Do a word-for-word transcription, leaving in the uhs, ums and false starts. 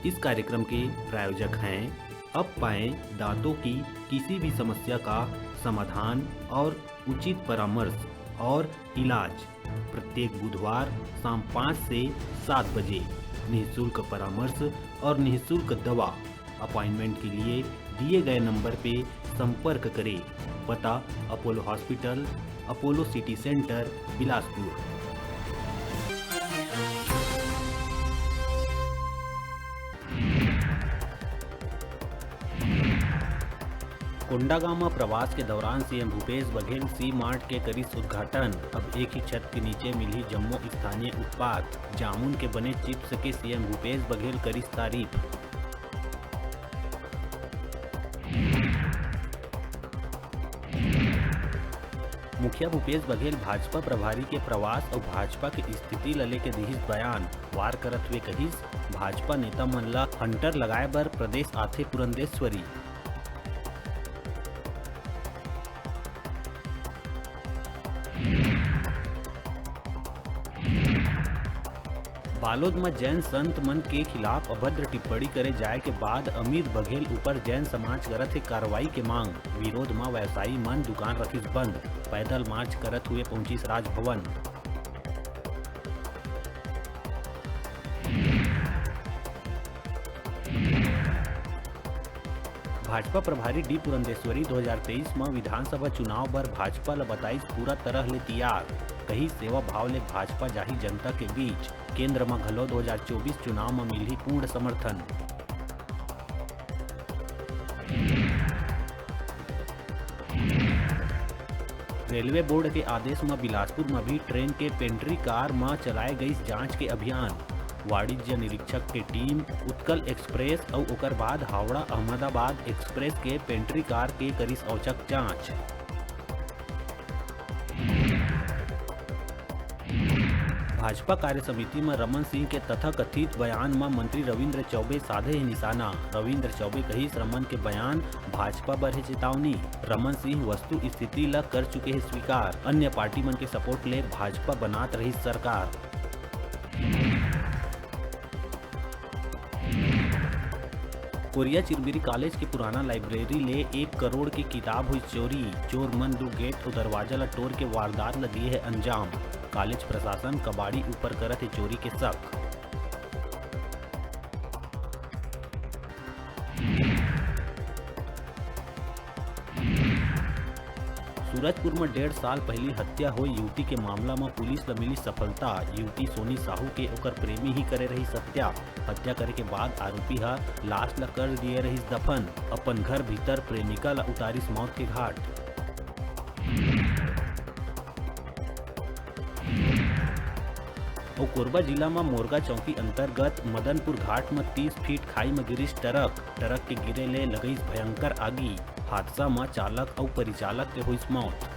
इस कार्यक्रम के प्रायोजक हैं अब पाएं दांतों की किसी भी समस्या का समाधान और उचित परामर्श और इलाज प्रत्येक बुधवार शाम पाँच से सात बजे। निःशुल्क परामर्श और निःशुल्क दवा अपॉइंटमेंट के लिए दिए गए नंबर पे संपर्क करें। पता: Apollo hospital, Apollo city centre, Bilaspur. Kondagaon म प्रवास के दौरान सीएम भूपेश बघेल सी मार्ट के करिस उद्घाटन। अब एक ही छत के नीचे मिलही जम्मो स्थानीय उत्पाद। जामुन के बने चिप्स के सीएम भूपेश बघेल करिस तारीफ। मुखिया भूपेश बघेल भाजपा प्रभारी के प्रवास अउ भाजपा के स्थिति ल लेके दिहिस बयान। वार करत हुए कहिस, भाजपा नेता मन ल हंटर लगाए बर प्रदेश आथे पुरंदेश्वरी। बालोद म जैन संत मन के खिलाफ अभद्र टिप्पणी करे जाय के बाद अमित बघेल ऊपर जैन समाज करत हे कार्रवाई के मांग। विरोध म व्यवसायी मन दुकान रखिस बंद। पैदल मार्च करत हुए पहुंचिस राजभवन। भाजपा प्रभारी डी पुरंदेश्वरी दो हज़ार तेईस म विधानसभा चुनाव बर भाजपा ल बताइस पूरा तरह ले तियार। कहिस सेवा भाव ले भाजपा जाही जनता के बीच। केंद्र म घलो दो हज़ार चौबीस चुनाव म मिलही पूर्ण समर्थन। रेलवे बोर्ड के आदेश म बिलासपुर म भी ट्रेन के पेंट्री कार म चलाए गइस जांच के अभियान। वाणिज्य निरीक्षक के टीम उत्कल एक्सप्रेस अउ ओकर बाद हावड़ा अहमदाबाद एक्सप्रेस के पेंट्री कार के करिस औचक जांच। भाजपा कार्य समिति म रमन सिंह के तथाकथित बयान म मंत्री रविंद्र चौबे साधे हे निशाना। रविंद्र चौबे कहिस, रमन के बयान भाजपा बर हे चेतावनी। रमन सिंह वस्तु स्थिति ल कर चुके हे स्वीकार। अन्य पार्टी मन के सपोर्ट ले भाजपा बनात रहिस सरकार। कोरिया चिरमिरी कॉलेज के पुराना लाइब्रेरी ले एक करोड़ के किताब हुई चोरी। चोर मन दू गेट अउ दरवाजा ल टोर के वारदात ल दिए हे अंजाम। कॉलेज प्रशासन कबाड़ी ऊपर करत हे चोरी के शक। सूरजपुर म डेढ़ साल पहिली हत्या होय युवती के मामला म पुलिस ल मिली सफलता। युवती सोनी साहू के ओकर प्रेमी ही करे रहिस हत्या। हत्या करे के बाद आरोपी ह लाश ल कर दिए रहिस दफन। अपन घर भीतर प्रेमिका ल उतारिस मौत के घाट। अउ कोरबा जिला म मोरगा चौकी अंतर्गत मदनपुर घाट म तीस फीट खाई म गिरिस ट्रक। ट्रक के गिरे ले लगइस भयंकर आगी। हादसा म चालक अउ परिचालक के होइस मौत।